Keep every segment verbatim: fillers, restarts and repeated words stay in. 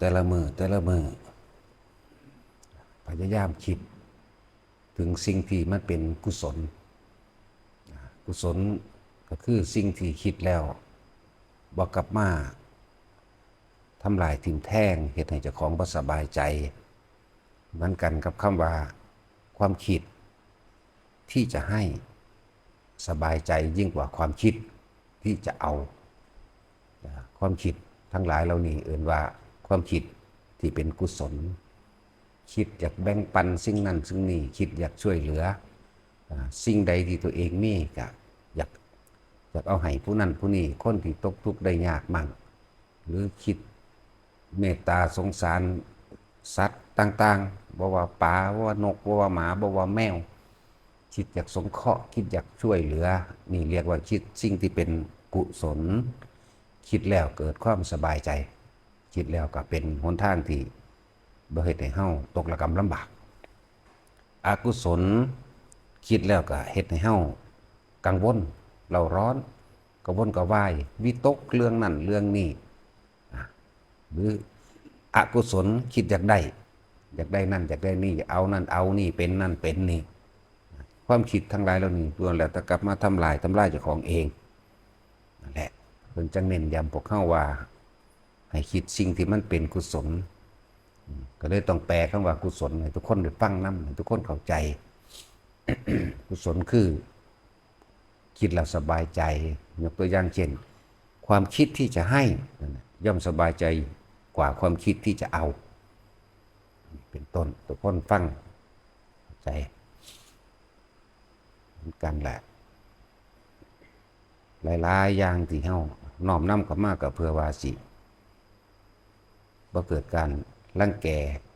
แต่ละมื้อแต่ละมื้อ พยายามคิดถึงสิ่งที่มันเป็นกุศล กุศลก็คือสิ่งที่คิดแล้วบ่กลับมาทำลายทิ่มแทง เฮ็ดให้เจ้าของบ่สบายใจ เหมือนกันกับคำว่า ความคิดที่จะให้สบายใจยิ่งกว่าความคิดที่จะเอา ความคิดทั้งหลายเหล่านี้เอิ้นว่าความคิดที่เป็นกุศล คิดอยากแบ่งปันสิ่งนั้นสิ่งนี้ คิดอยากช่วยเหลือ อ่า สิ่งใดที่ตัวเองมีก็อยาก อยากเอาให้ผู้นั้นผู้นี้ คนที่ตกทุกข์ได้ยากมั่ง หรือคิดเมตตาสงสารสัตว์ต่างๆ บ่ว่าปลา บ่ว่านก บ่ว่าหมา บ่ว่าแมว คิดอยากสงเคราะห์ คิดอยากช่วยเหลือ นี่เรียกว่าคิดสิ่งที่เป็นกุศล คิดแล้วเกิดความสบายใจ คิดแล้วก็เป็นหนทางที่บ่เฮ็ดให้เฮาตกระกำลำบาก อกุศล คิดแล้วก็เฮ็ดให้เฮากังวล เร่าร้อน กระวนกระวาย วิตกเรื่องนั้นเรื่องนี้ อ่ะ หรืออกุศล คิดอยากได้ อยากได้นั่นอยากได้นี่ อยากเอานั่นเอานี่ เป็นนั่นเป็นนี่ ความคิดทั้งหลายเหล่านี้ล้วนแล้วแต่กลับมาทำลาย ทำลายเจ้าของเอง นั่นแหละ เพิ่นจั่งเน้นย้ำพวกเฮาว่า ให้คิดสิ่งที่มันเป็นกุศล อืม ก็เลยต้องแปลคำว่ากุศลให้ทุกคนได้ฟังนำ ให้ทุกคนเข้าใจ กุศลคือ คิดแล้วสบายใจ ยกตัวอย่างเช่น ความคิดที่จะให้นั่นน่ะ ย่อมสบายใจกว่าความคิดที่จะเอา เป็นต้น ทุกคนฟังเข้าใจเหมือนกันแหละ หลายๆ อย่างที่เฮาน้อมนำเข้ามาก็เพื่อว่าสิบ่เกิดการรังแก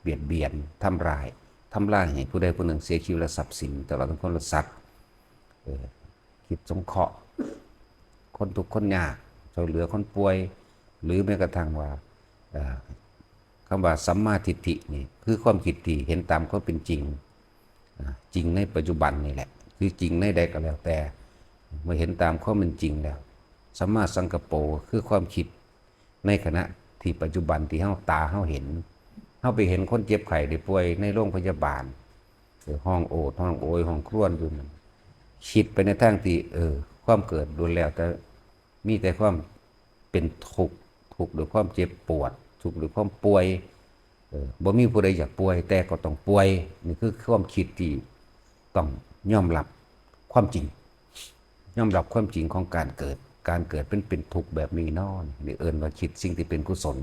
เบียดเบียน ทำร้าย ทำลายให้ผู้ใดผู้หนึ่งเสียชีวิตและทรัพย์สิน ตลอดทั้งคนและสัตว์ เออ คิดสงเคราะห์ คนทุกข์คนยาก ช่วยเหลือคนป่วย หรือแม้กระทั่งว่า เอ่อ คำว่าสัมมาทิฏฐินี่ คือความคิดที่เห็นตามความเป็นจริง อ่า จริงในปัจจุบันนี่แหละ คือจริงในใดก็แล้วแต่ เมื่อเห็นตามความเป็นจริงแล้ว สัมมาสังกัปโป คือความคิดในขณะที่ปัจจุบันที่เฮาตาเฮาเห็น เฮาไปเห็นคนเจ็บไข้ได้ป่วยในโรงพยาบาล เออ ฮ้องโอดฮ้องโอยฮ้องครวญอยู่นั่น คิดไปในทางที่ เออ ความเกิดล้วนแล้วแต่มีแต่ความเป็นทุกข์ ทุกข์ด้วยความเจ็บปวด ทุกข์ด้วยความป่วย เออ บ่มีผู้ใดอยากป่วย แต่ก็ต้องป่วย นี่คือความคิดที่ต้องยอมรับความจริง ยอมรับความจริงของการเกิด การเกิดเป็น เป็นทุกข์แบบนี้เนาะ นี่เอิ้นว่าคิดสิ่งที่เป็นกุศล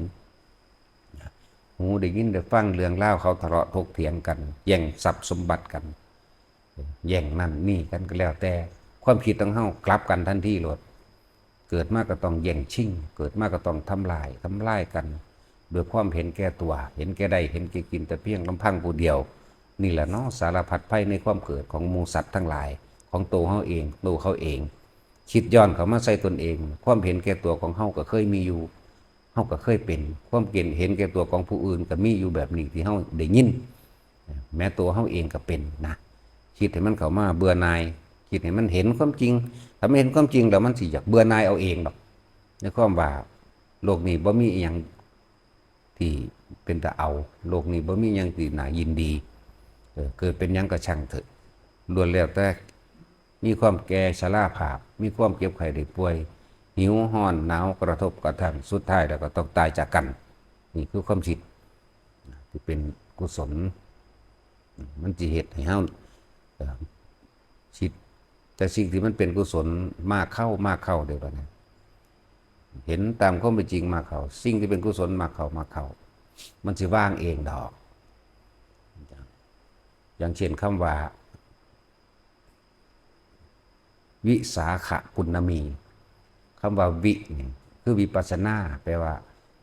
หูได้ยินได้ฟังเรื่องราวเขาทะเลาะถกเถียงกัน แย่งทรัพย์สมบัติกัน แย่งนั่นนี่กันก็แล้วแต่ ความคิดของเฮากลับกันทันทีโลด เกิดมาก็ต้องแย่งชิง เกิดมาก็ต้องทำลาย ทำลายกัน ด้วยความเห็นแก่ตัว เห็นแก่ได้ เห็นแก่กินแต่เพียงลำพังผู้เดียว นี่แหละเนาะ สารพัดภัยในความเกิดของหมู่สัตว์ทั้งหลาย ของตัวเฮาเอง ตัวเขาเอง คิดย้อนเข้ามาใส่ตนเอง ความเห็นแก่ตัวของเฮาก็เคยมีอยู่ เฮาก็เคยเป็น ความเห็น เห็นแก่ตัวของผู้อื่นก็มีอยู่แบบนี้ที่เฮาได้ยิน แม้ตัวเฮาเองก็เป็นนะ คิดให้มันเข้ามาเบื่อหน่าย คิดให้มันเห็นความจริง ถ้ามันเห็นความจริงแล้วมันสิอยากเบื่อหน่ายเอาเองดอก ในความว่าโลกนี้บ่มีอิหยังที่เป็นตาเอา โลกนี้บ่มีอิหยังที่น่ายินดี เออ เกิดเป็นหยังก็ช่างเถอะ ล้วนแล้วแต่มีความแก่ชราภาพ มีความเจ็บไข้ได้ป่วย หิว ร้อน หนาว กระทบกระทั่ง สุดท้ายแล้วก็ต้องตายจากกัน นี่คือความคิดที่เป็นกุศล มันสิเฮ็ดให้เฮา เอ่อ คิดแต่สิ่งที่มันเป็นกุศลมากเข้า มากเข้า เดี๋ยวบัดนี้ เห็นตามความเป็นจริงมากเข้า สิ่งที่เป็นกุศลมากเข้า มากเข้า มันสิวางเองดอก อย่างเช่นคำว่า วิสาขปุณณมี คำว่าวินี่คือวิปัสสนา แปลว่า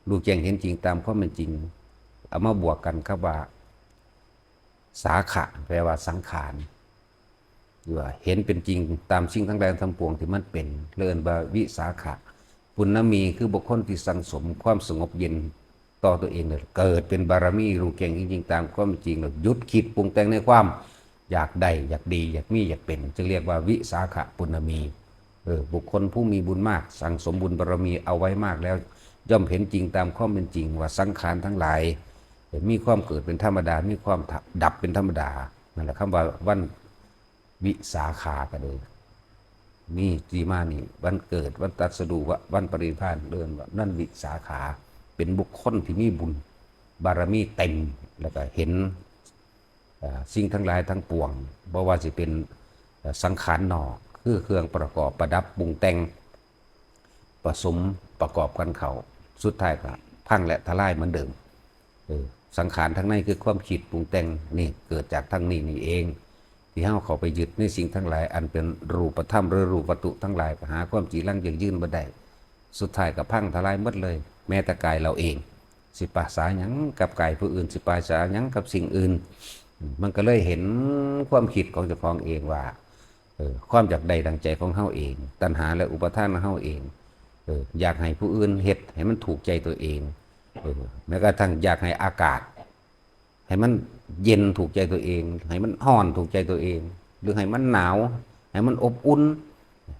รู้แจ้งเห็นจริงตามความเป็นจริง เอามาบวกกันกับว่า สาขะ แปลว่าสังขาร หรือว่าเห็นเป็นจริงตามสิ่งทั้งหลายทั้งปวงที่มันเป็น เรียกว่าวิสาขะปุณณมี คือบุคคลที่สั่งสมความสงบเย็นต่อตัวเองเลย เกิดเป็นบารมีรู้แจ้งจริงๆตามความจริง แล้วหยุดคิดปรุงแต่งในความอยากได้ อยากดี อยากมี อยากเป็น จึงเรียกว่าวิสาขะปุณณมี เออ บุคคลผู้มีบุญมาก สั่งสมบุญบารมีเอาไว้มากแล้ว ย่อมเห็นจริงตามความเป็นจริงว่าสังขารทั้งหลาย มีความเกิดเป็นธรรมดา มีความดับเป็นธรรมดา นั่นแหละคำว่าวันวิสาขาก็เลย มีที่มานี่ วันเกิด วันตรัสรู้ วันปรินิพพาน เอิ้นว่านั่นวิสาขา เป็นบุคคลที่มีบุญบารมีเต็ม แล้วก็เห็น เอ่อสิ่งทั้งหลายทั้งปวง บ่ว่าสิเป็น เอ่อสังขารนอก คือเครื่องประกอบประดับปรุงแต่ง ผสมประกอบกันเข้า สุดท้ายก็พังและทลายเหมือนเดิม เออ สังขารทั้งในคือความคิดปรุงแต่งนี่เกิดจากทั้งนี้นี่เอง ที่เฮาเข้าไปยึดในสิ่งทั้งหลายอันเป็นรูปธรรมหรือรูปวัตถุทั้งหลาย ก็หาความจีรังยั่งยืนบ่ได้ สุดท้ายก็พังทลายหมดเลย แม้แต่กายเราเอง สิไปสาหยังกับกายผู้อื่น สิไปสาหยังกับสิ่งอื่น มันก็เลยเห็นความคิดของเจ้าของเองว่า เออ ความอยากได้ดังใจของเฮาเอง ตัณหาและอุปาทานของเฮาเอง เออ อยากให้ผู้อื่นเฮ็ดให้มันถูกใจตัวเอง เออ แม้กระทั่งอยากให้อากาศ ให้มันเย็นถูกใจตัวเอง ให้มันร้อนถูกใจตัวเอง หรือให้มันหนาว ให้มันอบอุ่น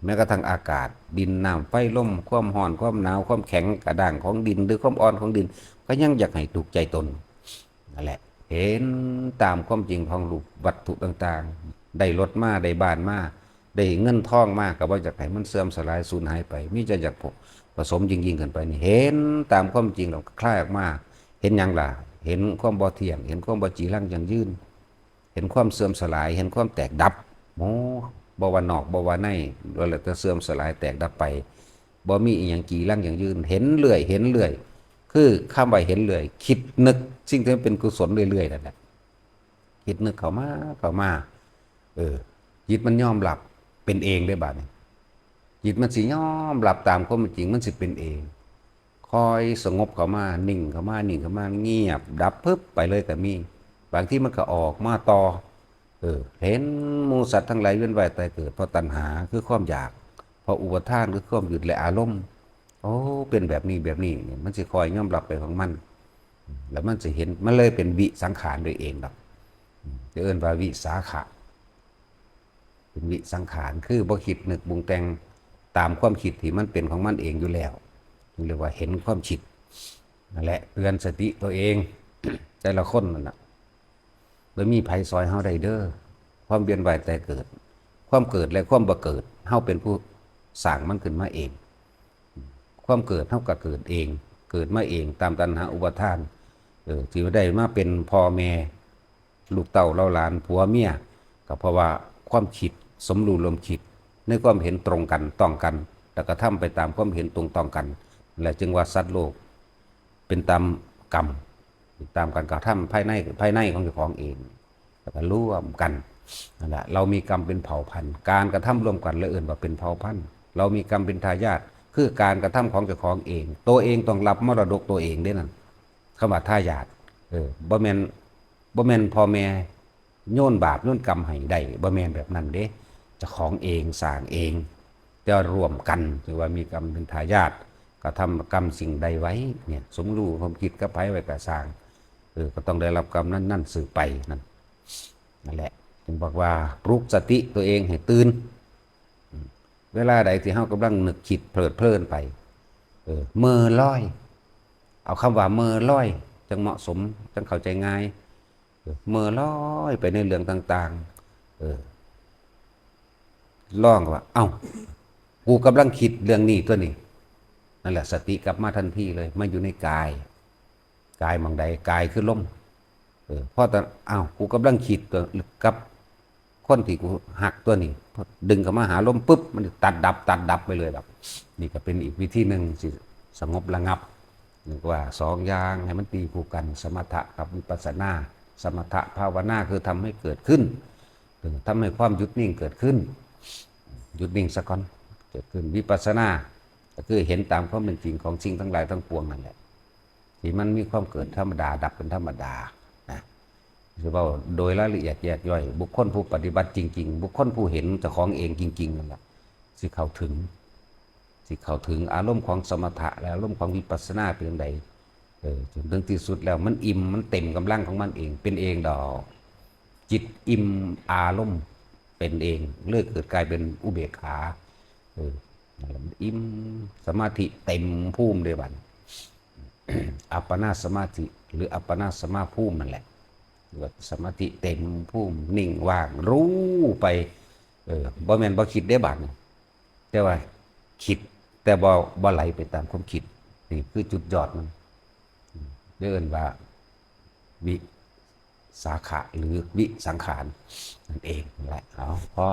แม้กระทั่งอากาศ ดินน้ำไฟลม ความร้อน ความหนาว ความแข็งกระด้างของดิน หรือความอ่อนของดิน ก็ยังอยากให้ถูกใจตน นั่นแหละ เห็นตามความจริงของรูปวัตถุต่างๆ ได้รถมา ได้บ้านมา ได้เงินทองมา ก็บ่อยากให้มันเสื่อมสลายสูญหายไป มีแต่อยากผสมยิ่งๆขึ้นไปนี่ เห็นตามความจริงแล้วคลายออกมา เห็นหยังล่ะ เห็นความบ่เที่ยง เห็นความบ่จีรังยั่งยืน เห็นความเสื่อมสลาย เห็นความแตกดับ โอ้ บ่ว่านอก บ่ว่าใน ล้วนแล้วแต่เสื่อมสลายแตกดับไป บ่มีอีหยังจีรังยั่งยืน เห็นเรื่อย เห็นเรื่อย คือคำว่าเห็นเรื่อย คิดนึกสิ่งที่มันเป็นกุศลเรื่อยๆนั่นแหละ คิดนึกเข้ามา เข้ามา เออ จิตมันยอมรับเป็นเองได้บาดนี้ จิตมันสิยอมรับตามความเป็นจริง มันสิเป็นเอง ค่อยสงบเข้ามา นิ่งเข้ามา นิ่งเข้ามา เงียบ ดับปึ๊บ ไปเลยก็มี บางทีมันก็ออกมาต่อ เออ เห็นหมู่สัตว์ทั้งหลายเวียนว่ายตายเกิด เพราะตัณหาคือความอยาก เพราะอุปาทานคือความยึดและอารมณ์ โอ้ เป็นแบบนี้แบบนี้เนี่ย มันสิค่อยยอมรับไปของมัน แล้วมันสิเห็น มันเลยเป็นวิสังขารโดยเองดอก จะเอิ้นว่าวิสาขะ เป็นวิสังขาร คือบ่คิดนึกปรุงแต่งตามความคิดที่มันเป็นของมันเองอยู่แล้ว จึงเรียกว่าเห็นความคิด นั่นแหละ เตือนสติตัวเอง แต่ละคนนั่นน่ะ บ่มีไผซอยเฮาได้เด้อ ความเวียนว่ายตายเกิด ความเกิดและความบ่เกิด เฮาเป็นผู้สร้างมันขึ้นมาเอง ความเกิดเฮาก็เกิดเอง เกิดมาเองตามตัณหาอุปาทาน เออ ที่ได้มาเป็นพ่อแม่ ลูกเต้าเหล่าหลาน ผัวเมีย ก็เพราะว่าความคิดสมรู้ร่วมคิด ในความเห็นตรงกันต้องกัน แล้วกระทำไปตามความเห็นตรงต้องกัน และจึงว่าสัตว์โลก เป็นตามกรรม ตามการกระทำภายใน ภายในของเจ้าของเอง แล้วก็ร่วมกัน นั่นแหละ เรามีกรรมเป็นเผ่าพันธุ์ การกระทำร่วมกันเลยเอิ้นว่าเป็นเผ่าพันธุ์ เรามีกรรมเป็นทายาท คือการกระทำของเจ้าของเอง ตัวเองต้องรับมรดกตัวเองเด้นั่น คำว่าทายาท เออ บ่แม่น บ่แม่นพ่อแม่โยนบาปโยนกรรมให้ได้ บ่แม่นแบบนั้นเด้ เจ้าของเองสร้างเอง แต่ร่วมกัน ถือว่ามีกรรมเป็นทายาท กระทำกรรมสิ่งใดไว้ เนี่ย สมรู้ร่วมคิดกับไผไว้ก็ซ่าง เออ ก็ต้องได้รับกรรมนั้นๆสืบไปนั่น นั่นแหละ จึงบอกว่าปลุกสติตัวเองให้ตื่น เวลาใดที่เฮากำลังนึกคิดเพลิดเพลินไป เออ เม่อลอย เอาคำว่าเม่อลอย จั่งเหมาะสม จั่งเข้าใจง่าย เออ เม่อลอยไปในเรื่องต่างๆ เออ ลองว่า เอ้า กูกำลังคิดเรื่องนี้ตัวนี้ นั่นแหละ สติกลับมาทันทีเลย มาอยู่ในกาย กายหม่องใด กายคือลม เออ พอตอน อ้าว กูกำลังคิดตัวกับคนที่กูฮักตัวนี้ ดึงเข้ามาหาลมปุ๊บ มันตัดดับ ตัดดับไปเลยแบบ นี่ก็เป็นอีกวิธีหนึ่งที่สงบระงับ เรียกว่าสองอย่างให้มันตีคู่กัน สมถะกับวิปัสสนา สมถะภาวนาคือทำให้เกิดขึ้น เออ ทำให้ความหยุดนิ่งเกิดขึ้น หยุดนิ่งซะก่อน เกิดขึ้น วิปัสสนา ก็คือเห็นตามความเป็นจริงของสิ่งทั้งหลายทั้งปวงนั่นแหละ ที่มันมีความเกิดธรรมดา ดับเป็นธรรมดา นะ สิเว้าโดยรายละเอียดแยกย่อย บุคคลผู้ปฏิบัติจริงๆ บุคคลผู้เห็นเจ้าของเองจริงๆ นั่นแหละ สิเข้าถึง สิเข้าถึงอารมณ์ของสมถะและอารมณ์ของวิปัสสนาเป็นจั่งใด เออ จนถึงที่สุดแล้วมันอิ่ม มันเต็มกำลังของมันเอง เป็นเองดอก จิตอิ่มอารมณ์เป็นเอง เลยเกิดกลายเป็นอุเบกขา เออ นั่นแหละ มันอิ่ม สมาธิเต็มภูมิเลยบัดนี้ อัปปนาสมาธิ หรืออัปปนาสมาภูมินั่นแหละ หรือว่าสมาธิเต็มภูมิ นิ่งว่างรู้ไป เออบ่แม่นบ่คิดได้บาดนี้แต่ว่าคิด แต่บ่บ่ไหลไปตามความคิด นี่คือจุดยอดมัน เรียกว่าวิสาขะหรือวิสังขารนั่นเองแหละ เอาพอ